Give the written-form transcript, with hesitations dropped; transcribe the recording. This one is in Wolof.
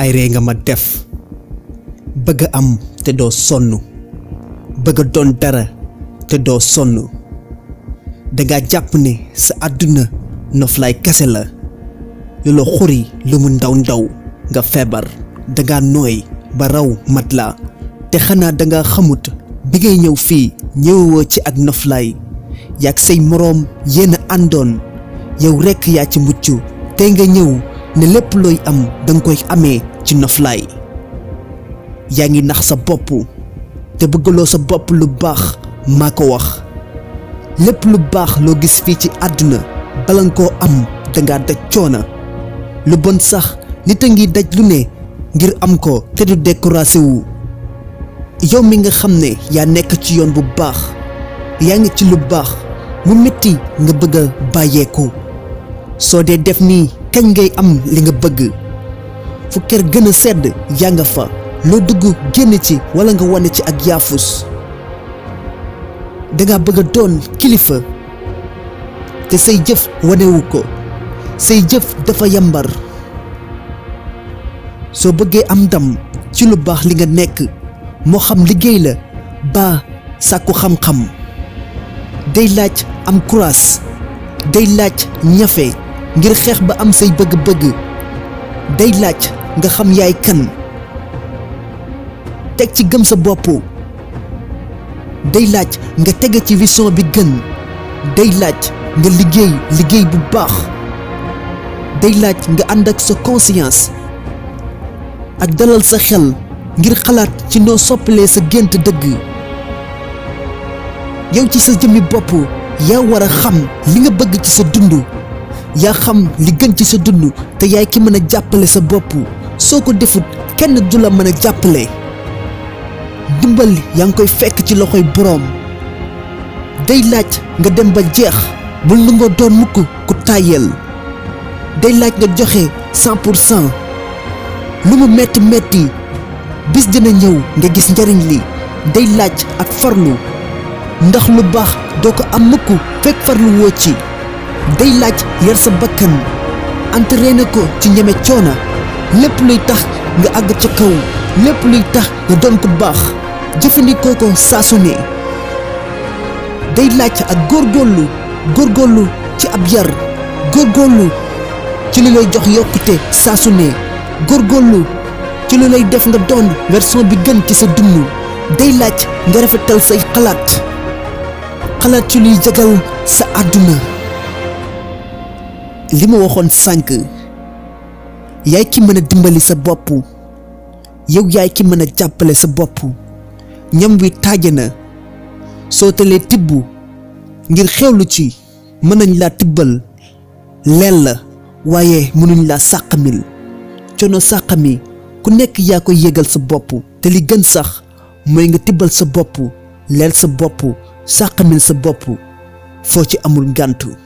ay ree nga ma def bëgg am te doo sonn bëgg doon dara te doo sonn danga jàpp ne sa àdduna noflaay kese la lu la xuri lu mu ndaw ndaw nga feebar danga nooy ba raw mat la te xanaa danga xamut bi ngay ñëw fii ñëwoo ci ak noflaay yaag say moroom yéen a àndoon yow rekk yaa ci mucc tey nga ñëw ne lépp looy am danga koy amee ci noflaay yaa ngi nax sa bopp te bëggaloo sa bopp lu baax maa ko wax lépp lu baax loo gis fii ci àdduna bala nga koo am danga daj coona lu bon sax nit a ngi daj lu ne ngir am ko te du découragé wu yow mi nga xam ne yaa nekk ci yoon bu baax yaa ngi ci lu baax mu metti nga bëgg a bàyyeeku soo dee def nii kañ ngay am li nga bëgg fu kër gën a sedd yaa nga fa loo dugg génn ci walla nga wane ci ak yaafus danga bëgg a doon kilifa te say jëf wanewu ko say jëf dafa yambar soo bëggee am ndam ci lu baax li nga nekk moo xam liggéey la ba sàkku xam-xam day laaj am courage day laaj ñafe ngir xeex ba am say bëgg-bëgg day laaj nga xam yaay kan teg ci gëm sa bopp day laaj nga tege ci vision bi gën day laaj nga liggéey bu baax day laaj nga ànd ak sa conscience ak dalal sa xel ngir xalaat ci noo soppalee sa gént dëgg yow ci sa jëmmi bopp yaa war a xam li nga bëgg ci sa dund yaa xam li gën ci sa dund te yaay ki mën a jàppale sa bopp soo ko defut kenn du la mën a jàppale dimbal yaa ngi koy fekk ci loxoy boroom day laaj nga dem ba jeex bul nangoo doon mukk ku taayéel day laaj nga joxe 100% lu mu metti metti bis dina ñëw nga gis njariñ li day laaj ak farlu ndax lu baax doo ko am mukk fekk farlu woo ci day laaj yar sa bakkan entraîné ko ci ñeme coona lépp luy tax nga àgg ca kaw lépp luy tax nga doon ko baax jëfandikoo ko saa su ne day laaj ak góorgóorlu ci ab yar góorgóorlu ci li lay jox yokkute saa su ne góorgóorlu ci lu lay def nga doon version bi gën ci sa dund day laaj nga rafetal say xalaat ci luy jagal sa àdduna li ma waxoon sànq yaay ki mën a dimbali sa bopp yow yaay ki mën a jàppale sa bopp ñam wi taaje na soo talee tibb ngir xewlu ci mën nañ laa tibbal leel la waaye mënuñ laa sàqamil coono sàqami ku nekk yaa koy yégal sa bopp te li gën sax mooy nga tibbal sa bopp leel sa bopp sàqamil sa bopp foo ci amul ngàntu